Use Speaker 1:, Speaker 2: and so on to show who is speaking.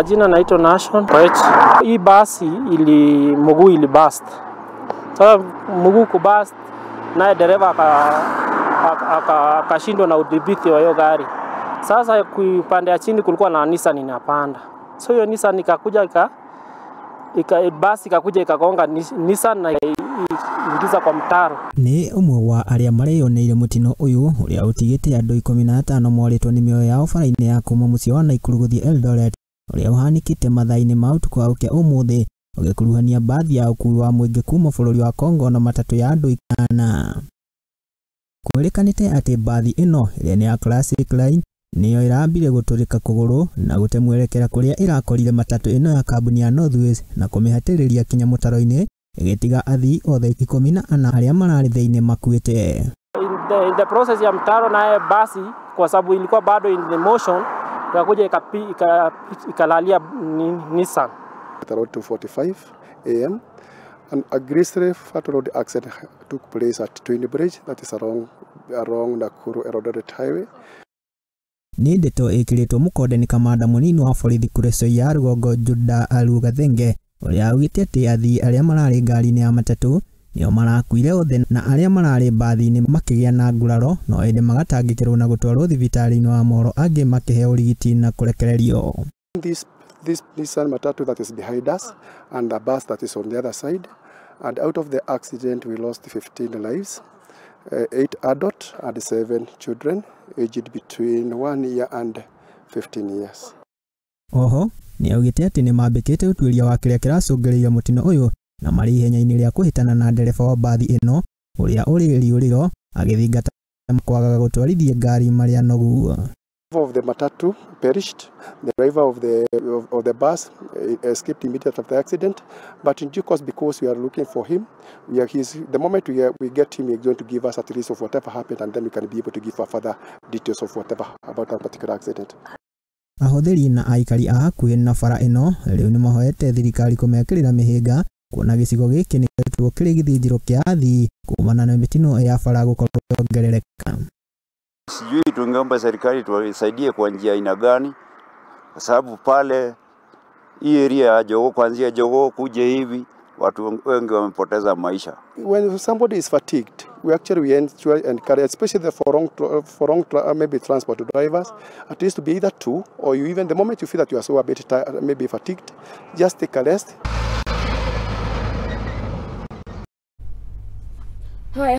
Speaker 1: Majina naitwa Nation Koech. Hii basi ili mguu ili bust. Sasa mguu kubust, naye dereva akashindwa na udhibiti wa hiyo gari. Sasa upande ya chini kulikuwa na Nissan inapanda. So hiyo Nissan ikakuja basi ikakuja ikagonga Nissan na ingiza kwa mtaro.
Speaker 2: Ni umwe wa aria mareyoneire mutino uyu uria utigite andu 15 moritwo ni mioyo yao bara-ini ya kuma mucii wa Nakuru guthie Eldoret uria uhanikite mathaa-ini ma utuku wa ukia umuthi ugikuruhania bathi ya ukui wa muingi kuma bururi wa Congo na matatu ya andu 8. Kwirikanite ati bathi ino iria ni ya Classic Line niyo irambire guturika kuguru na gute mwerekera kuria irakorire matatu ino ya kambuni ya Northways na kumihatiriria kinya mutaro-ini igitiga athii othe 14 aria marari thiini makuite.
Speaker 1: In the process ya mtaro naye basi kwa sababu ilikuwa bado in the motion ikakuja ikalalia Nissan.
Speaker 3: At around 2:45 a.m. an aggressive fatal road accident took place at Twin Bridge, that is along Nakuru Eldoret Highway.
Speaker 2: Ni ndeto ikiritwo mukonde ni kamanda munini wa borithi kureco ya rugongo Juda Alugathenge uria augite ati athii aria marari ngari-ini ya matatu nio marakuire othe na aria marari mbathi-ini makigia na nguraro no indi magatangikirwo na gutwarwo thibitari-ini wa Moro angi makiheo urigiti na kurekererio.
Speaker 3: This Nissan matatu that is behind us and the bus that is on the other side, and out of the accident we lost 15 lives, 8 adults and 7 children aged between 1 year and 15 years.
Speaker 2: Oho ni augite ati ni mambikite utuiria wa kiria kiracũngĩrĩirie mutino uyu na mari ihenya-inĩ rĩa kũhĩtana na ndereba wa mbathi ĩno ũrĩa ũrĩ riũrĩro agĩthingata kwagaga gũtwarithia ngari marĩa nogu.
Speaker 3: Of the matatu perished. The driver of the bus escaped immediately after the accident, but in due course, because we are looking for him, the moment we get him, he is going to give us at least of whatever happened, and then we can be able to give further details of whatever about that particular accident.
Speaker 2: Ahũthĩri na aikari a hakuhĩ na bara ĩno rĩu nĩmahoete thirikari kũmekĩrĩra mĩhĩnga kuona gĩcigo gĩkĩ nĩgĩkoretwo kĩrĩ gĩthĩnjĩro kĩa athii kumana na mĩtino ya bara gũkorwo ĩkĩongerereka.
Speaker 4: Sijui tungeomba serikali tuwasaidie kwa njia aina gani, kwa sababu pale hii area ya Jogoo, kuanzia Jogoo kuja hivi watu wengi wamepoteza maisha.
Speaker 3: When somebody is fatigued, we actually encourage, especially for wrong maybe transport drivers, at least to be either two, or you even the moment you feel that you are so a bit tired, maybe fatigued, just take a rest.